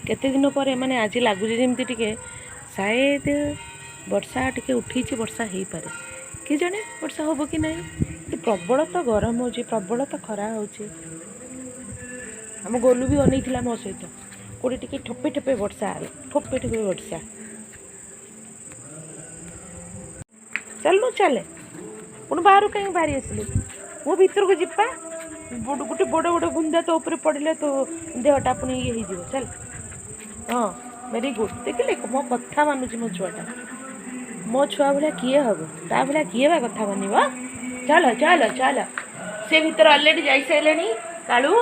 କେତେ ଦିନ ପରେ ମାନେ ଆଜି ଲାଗୁଛି ଯେମିତି ଟିକେ ସାୟଦ ବର୍ଷା ଟିକେ ଉଠେଇଛି, ବର୍ଷା ହେଇପାରେ। କି ଜଣେ ବର୍ଷା ହେବ କି ନାହିଁ। କିନ୍ତୁ ପ୍ରବଳ ତ ଗରମ ହେଉଛି, ପ୍ରବଳ ତ ଖରା ହେଉଛି। ଆମ ଗୋଲୁ ବି ଅନେଇଥିଲା ମୋ ସହିତ, କେଉଁଠି ଟିକେ ଠୋପେ ଠୋପେ ବର୍ଷା ହେଲା, ଠୋପେ ଠୋପେ ବର୍ଷା। ଚାଲୁ ଚାଲେ। ପୁଣି ବାହାରୁ କାହିଁକି ବାହାରି ଆସିଲୁ? ମୁଁ ଭିତରକୁ ଯିବା, ଗୋଟେ ବଡ଼ ବଡ଼ ବୁନ୍ଦା ତୋ ଉପରେ ପଡ଼ିଲେ ତୋ ଦେହଟା ପୁଣି ଇଏ ହେଇଯିବ। ଚାଲ। ହଁ, ଭେରି ଗୁଡ୍। ଦେଖିଲେ ମୋ କଥା ମାନୁଛି ମୋ ଛୁଆଟା। ମୋ ଛୁଆ ଭଳିଆ କିଏ ହବ? ତା ଭଳିଆ କିଏ ବା କଥା ମାନିବ? ଚାଲ ଚାଲ ଚାଲ। ସେ ଭିତରେ ଅଲରେଡ଼ି ଯାଇସାରିଲେଣି। କାଳୁ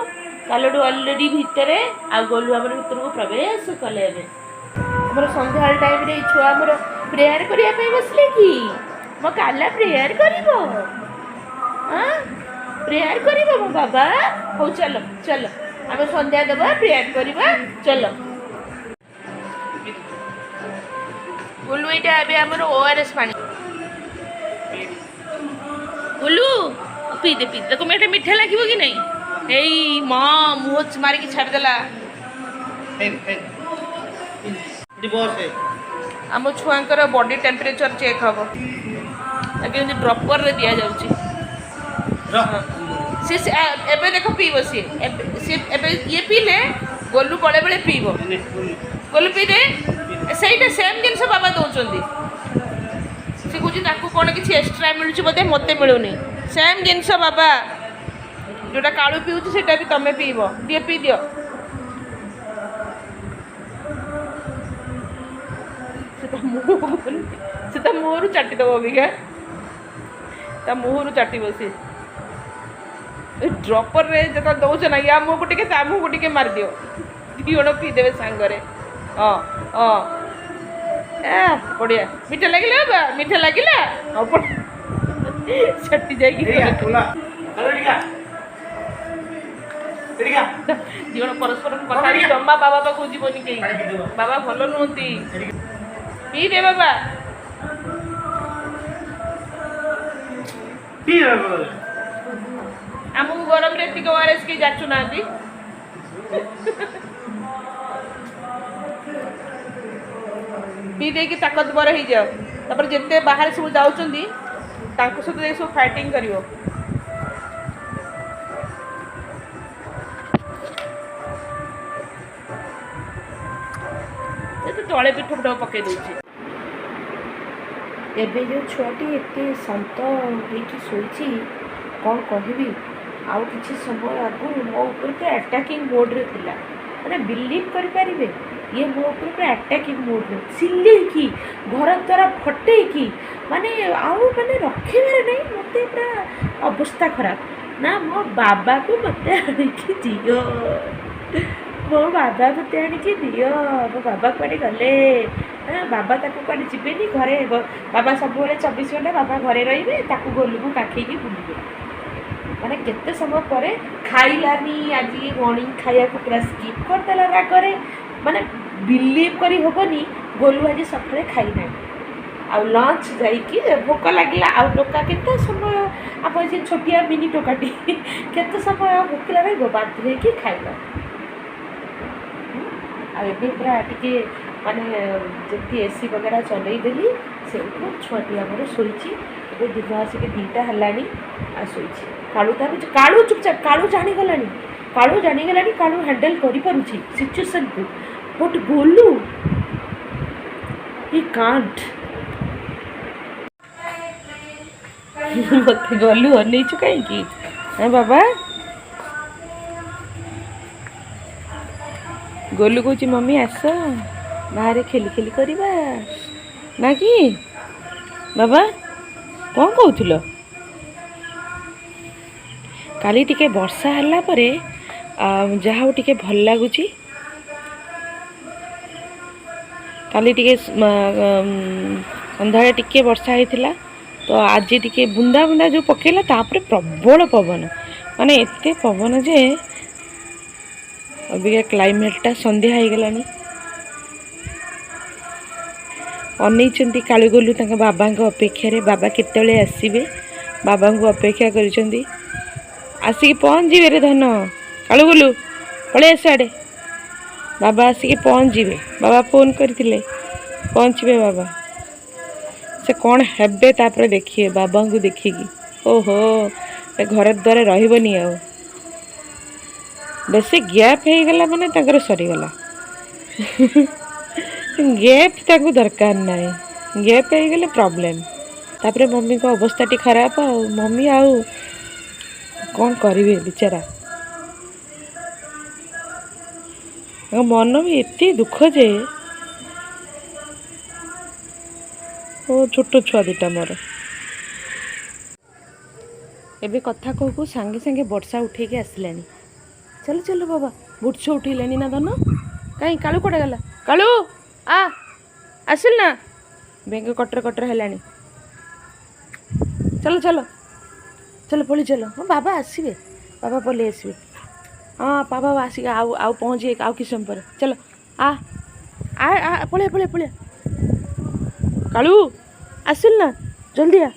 କାଲୁଡୁ ଅଲରେଡ଼ି ଭିତରେ, ଆଉ ଗୋଲୁ ଆମର ଭିତରକୁ ପ୍ରବେଶ କଲେ। ଏବେ ଆମର ସନ୍ଧ୍ୟାବେଳ ଟାଇମ୍ରେ ଏଇ ଛୁଆ ଆମର ପ୍ରେୟାର କରିବା ପାଇଁ ବସିଲେ କି? ମୋ କାଲା ପ୍ରେୟାର କରିବ? ହଁ, ପ୍ରେୟାର କରିବ ମୋ ବାବା। ହଉ ଚାଲ ଚାଲ, ଆମେ ସନ୍ଧ୍ୟା ଦେବା, ପ୍ରେୟାର କରିବା, ଚାଲ। ଗୋଲୁ, ଏଇଟା ଏବେ ଆମର ଓଆରଏସ୍ ପାଣି। ଗୋଲୁ, ପିଇଦେ ପିଇଦେ। ତାକୁ ଏଇଟା ମିଠା ଲାଗିବ କି ନାହିଁ? ଏଇ ମା, ମୁହଁ ମାରିକି ଛାଡ଼ିଦେଲା। ଆମ ଛୁଆଙ୍କର ବଡି ଟେମ୍ପରେଚର ଚେକ୍ ହବ, କେମିତି ଡ୍ରପରରେ ଦିଆଯାଉଛି। ସେ ଏବେ ଦେଖ ପିଇବ ସିଏ ଏବେ। ସିଏ ଏବେ ଇଏ ପିଇଲେ ଗୋଲୁ ବେଳେ ବେଳେ ପିଇବ। ଗୋଲୁ ପିଇଦେ। ସେଇଟା ସେମ୍ ଜିନିଷ ବାବା ଦେଉଛନ୍ତି। ସେ କହୁଛି ତାକୁ କ'ଣ କିଛି ଏକ୍ସଟ୍ରା ମିଳୁଛି ବୋଧେ, ମୋତେ ମିଳୁନି। ସେମ୍ ଜିନିଷ ବାବା, ଯେଉଁଟା କାଳୁ ପିଉଛି ସେଇଟା ବି ତମେ ପିଇବ। ଦିଅ, ପିଇ ଦିଅ। ସେ ତା ମୁହଁ, ସେ ତା ମୁହଁରୁ ଚାଟିଦେବ ଅବିକା, ତା ମୁହଁରୁ ଚାଟିବ ସିଏ। ଏ ଡ୍ରପରରେ ଯେତେବେଳେ ଦେଉଛ ନା, ୟା ମୁହଁକୁ ଟିକେ ତା ମୁହଁକୁ ଟିକେ ମାରିଦିଅ, ଦୁଇ ଜଣ ପିଇଦେବେ ସାଙ୍ଗରେ। ହଁ ହଁ, ଏ ବଢ଼ିଆ ମିଠା ଲାଗିଲା ବା, ମିଠା ଲାଗିଲା। ହଉ, ସେଠି ଯାଇକି ଦି ଜଣ ପରସ୍ପରକୁ କଥା ହେଇକି। ଜମା ବାବା ପାଖକୁ ଯିବନି କେହି, ବାବା ଭଲ ନୁହନ୍ତି। ପିଇଦେ ବାବା। ଆମକୁ ଗରମରେ ଏତିକି ଓଆରଏସ୍ କେହି ଯାଚୁନାହାନ୍ତି। ପିଇ ଦେଇକି ତାକତବର ହେଇଯାଅ, ତାପରେ ଯେତେ ବାହାରେ ସବୁ ଯାଉଛନ୍ତି ତାଙ୍କ ସହିତ ଯାଇ ସବୁ ଫାଇଟିଂ କରିବ। ଏ ତ ତଳେ ବି ଠୋପ ଠୋପ ପକେଇ ଦଉଛି। ଏବେ ଯେଉଁ ଛୁଆଟି ଏତେ ଶାନ୍ତ ହେଇକି ଶୋଇଛି, କ'ଣ କହିବି। ଆଉ କିଛି ସମୟ ଆଗରୁ ମୋ ଉପରେ ପୁରା ଆଟାକିଂ ମୋଡ଼୍ରେ ଥିଲା। ମାନେ ବିଲିଭ୍ କରିପାରିବେ, ଇଏ ମୋ ଉପରେ ପୁରା ଆଟାକିଂ ମୋଡ଼୍ରେ, ଚିଲେଇକି ଘର ଦ୍ୱାରା ଫଟେଇକି, ମାନେ ଆଉ ମାନେ ରଖିବାର ନାହିଁ। ମୋତେ ପୁରା ଅବସ୍ଥା ଖରାପ। ନା, ମୋ ବାବାକୁ ମୋତେ ଆଣିକି ଦିଅ, ମୋ ବାବା ମୋତେ ଆଣିକି ଦିଅ, ମୋ ବାବା କୁଆଡ଼େ ଗଲେ? ବାବା ତାକୁ କୁଆଡ଼େ ଯିବେନି, ଘରେ ବାବା ସବୁବେଳେ 24 ଘଣ୍ଟା ବାବା ଘରେ ରହିବେ, ତାକୁ ଗୋଲୁକୁ କାଖେଇକି ବୁଲିବେ। ମାନେ କେତେ ସମୟ ପରେ ଖାଇଲାନି ଆଜି, ମର୍ଣ୍ଣିଂ ଖାଇବାକୁ ପୁରା ସ୍କିପ୍ କରିଦେଲା ରାଗରେ। ମାନେ ବିଲିଭ୍ କରି ହେବନି, ଗୋଲୁ ଆଜି ସକାଳେ ଖାଇନାହିଁ। ଆଉ ଲଞ୍ଚ ଯାଇକି ଭୋକ ଲାଗିଲା। ଆଉ ଟୋକା କେତେ ସମୟ, ଆମ ସେ ଛୋଟିଆ ମିନି ଟୋକାଟି କେତେ ସମୟ ଆଉ ଭୋକିଲା ରହିବ? ବାଧ୍ୟ ହେଇକି ଖାଇଲା। ଆଉ ଏବେ ପୁରା ଟିକେ ମାନେ ଯେମିତି ଏସି ବଗେରା ଚଲେଇଦେଲି, ସେଇଠୁ ଛୁଆଟି ଆମର ଶୋଇଛି। ଏବେ ଦିନ ଆସିକି 2ଟା ହେଲାଣି, ଆଉ ଶୋଇଛି କାଳୁ। ତା କାଳୁ ଚୁପଚାପ, କାଳୁ ଜାଣିଗଲାଣି, କାଳୁ ଜାଣିଗଲାଣି, କାଳୁ ହ୍ୟାଣ୍ଡେଲ୍ କରିପାରୁଛି ସିଚୁଏସନ୍କୁ। ବଟ୍ ଗୋଲୁ ହି କାଣ୍ଟ। ମୋତେ ଗଲୁ ଅନେଇଛୁ କାହିଁକି? ହଁ ବାବା, ଗୋଲୁ କହୁଛି ମମି ଆସ, ବାହାରେ ଖେଲି ଖେଲି କରିବା ନା କି? ବାବା, କ'ଣ କହୁଥିଲ? କାଲି ଟିକେ ବର୍ଷା ହେଲା ପରେ ଯାହା ହଉ ଟିକେ ଭଲ ଲାଗୁଛି। କାଲି ଟିକେ ସନ୍ଧ୍ୟାବେଳେ ଟିକେ ବର୍ଷା ହେଇଥିଲା, ତ ଆଜି ଟିକେ ବୁନ୍ଦା ବୁନ୍ଦା ଯେଉଁ ପକେଇଲା, ତାପରେ ପ୍ରବଳ ପବନ, ମାନେ ଏତେ ପବନ ଯେ ଅବିକା କ୍ଲାଇମେଟ୍ଟା ସନ୍ଧ୍ୟା ହେଇଗଲାଣି। ଅନେଇଛନ୍ତି କାଳୁ ଗୋଲୁ ତାଙ୍କ ବାବାଙ୍କ ଅପେକ୍ଷାରେ, ବାବା କେତେବେଳେ ଆସିବେ, ବାବାଙ୍କୁ ଅପେକ୍ଷା କରିଛନ୍ତି। ଆସିକି ପହଞ୍ଚିବେ ରେ ଧନ। କାଳୁ ଗୋଲୁ, ପଳେଇ ଆସ ଆଡ଼େ। ବାବା ଆସିକି ପହଞ୍ଚିବେ। ବାବା ଫୋନ୍ କରିଥିଲେ, ପହଞ୍ଚିବେ ବାବା। ସେ କ'ଣ ହେବେ ତାପରେ ଦେଖିବେ ବାବାଙ୍କୁ ଦେଖିକି। ଓହୋ, ଏ ଘର ଦ୍ୱାରେ ରହିବନି ଆଉ। ବେଶୀ ଗ୍ୟାପ୍ ହେଇଗଲା ମାନେ ତାଙ୍କର ସରିଗଲା। ଗ୍ୟାପ୍ ତାଙ୍କୁ ଦରକାର ନାହିଁ, ଗ୍ୟାପ୍ ହେଇଗଲେ ପ୍ରୋବ୍ଲେମ୍। ତାପରେ ମମିଙ୍କ ଅବସ୍ଥାଟି ଖରାପ, ଆଉ ମମି ଆଉ କ'ଣ କରିବେ ବିଚାରା। ତାଙ୍କ ମନ ବି ଏତେ ଦୁଃଖ ଯେ। ଓ ଛୋଟ ଛୁଆ ଦୁଇଟା ମୋର। ଏବେ କଥା କହୁ କହୁ ସାଙ୍ଗେ ସାଙ୍ଗେ ବର୍ଷା ଉଠେଇକି ଆସିଲାଣି। ଚାଲ ଚାଲ ବାବା, ବର୍ଷା ଉଠେଇଲାଣି ନା ଧନ? କାହିଁ କାଳୁ କୁଆଡ଼େ ଗଲା? କାଳୁ ଆ, ଆସିଲ ନା? ବେଙ୍ଗ କଟର କଟର ହେଲାଣି। ଚାଲ ଚାଲ ଚାଲ, ପଳେଇ ଚାଲ। ହଁ ବାବା ଆସିବେ, ବାବା ପଳେଇ ଆସିବେ। ହଁ ବାବା ଆସିକି ଆଉ ଆଉ ପହଞ୍ଚିବେ ଆଉ କିଛି ସମୟ ପରେ। ଚାଲ ଆ ଆ ଆ, ପଳେଇଆ ପଳେଇଆ ପଳେଇଆ। କାଳୁ ଆସିଲ ନା? ଜଲ୍ଦି ଆ।